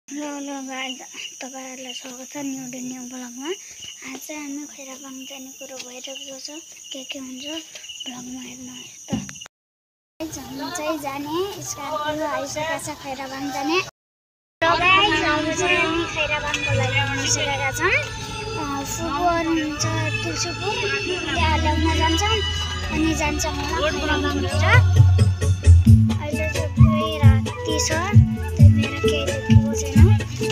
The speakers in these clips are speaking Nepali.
हेलो गाइस, तपाईहरुलाई स्वागत छ न्यू डे न्यू ब्लगमा। आज चाहिँ हामी खैराबाङ जाने कुरो भइरहेको छ। के हुन्छ ब्लगमा हेर्नुहोस् त। हामी चाहिँ जाने स्कार्पियो आइसकेको छ खैराबाङ जाने। र गाइस हामी चाहिँ खैराबाङको लागि निस्केका छौं। फुपू हुनुहुन्छ तुलसीपुर, त्यहाँ ल्याउन जान्छौं अनि जान्छौं खैराबाङतिर। अहिले चाहिँ राति छ, त्यही भएर केही देखेको छैन।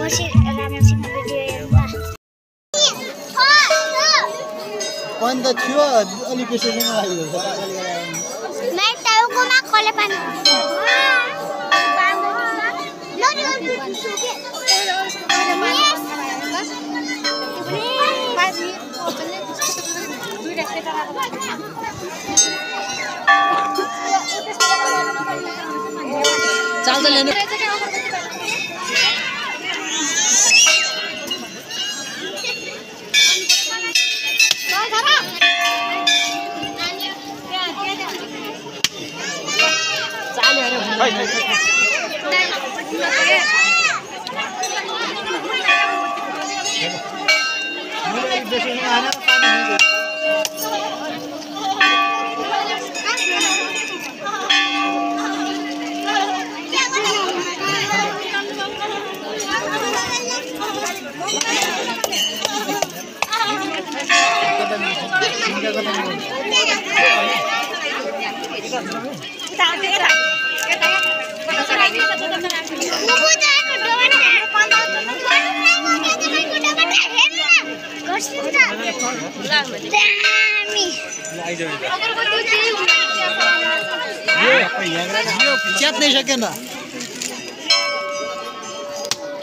पछि राम्रोसँग भिडियो हेर्नुला। अन्त थियो अलि बेसीसँग लाग्यो मैं टाउको मा खोले पानी चाल लेने च्यात्नै सकेन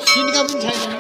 सिनका पनि छैन।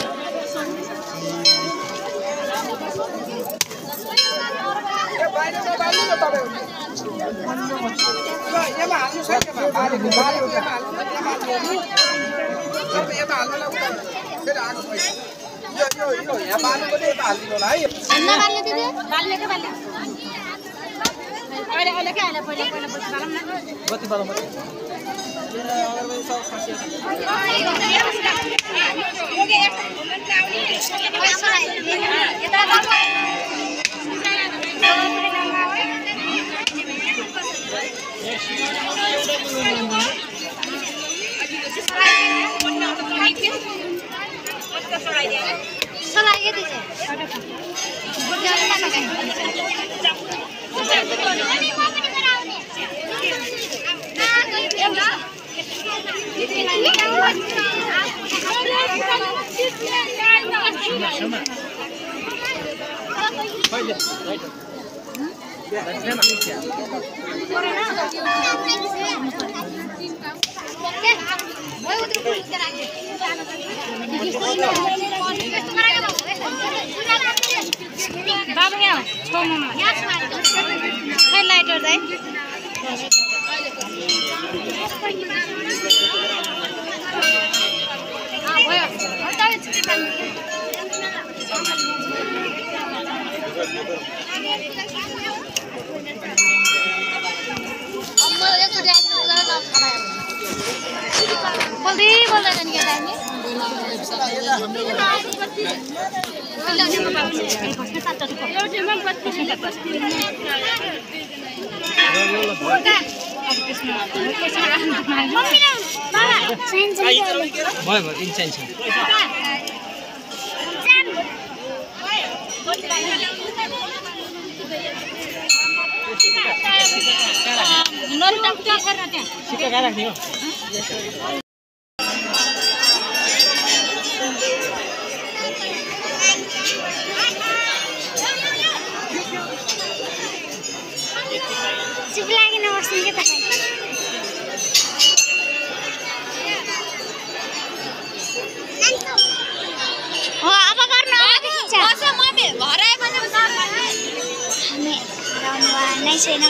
बाबा यहाँ छोड्नुमा खै लाइटर चाहिँ बोल्दैन नि छैन।